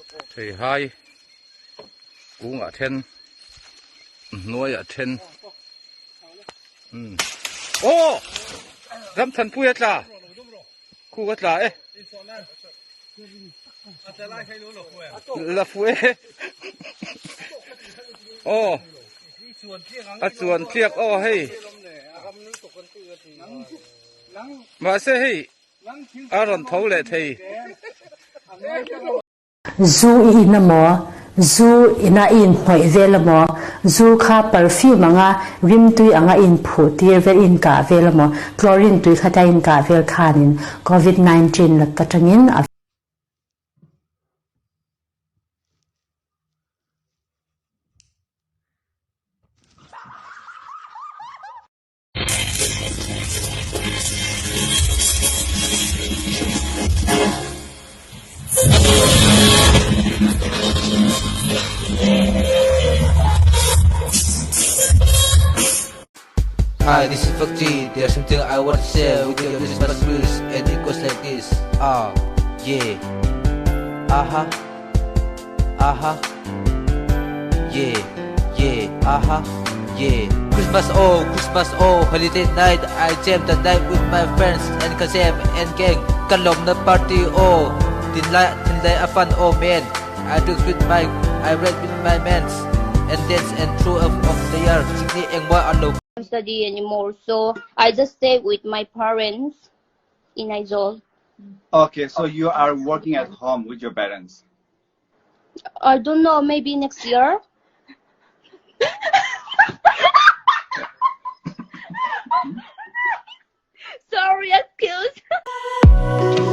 Theihai kungah then hnuaiah then umm aw Ramthanpui a tla khu a tla e la fu e aw a chuan tliak aw hei mahse hei a rawn tho leh thei. Zu i in amaw? Zu ina i inhnawih vel amaw? Zu kha perfume anga rimtui anga i inphuh tir vel, i inkah vel amaw? Chlorine tui kha tia i inkah vel khanin Covid 19 lak atangin a Hi, this is Fakji. There's something I want to share with you Christmas wish, and it goes like this. Ah, yeah. Aha. Aha. Yeah. Yeah. Aha. Yeah. Christmas oh, Christmas oh, holiday night. I jam the night with my friends and cousin and gang. Kan lawm na party oh, tin lai tin lai a fun oh man. I drink with my I read with my mans and dance and through of, of the year. Chingni engwa an lo study anymore. So I just stay with my parents in Aizawl. Okay, so you are working at home with your parents. I don't know, maybe next year. Sorry, excuse.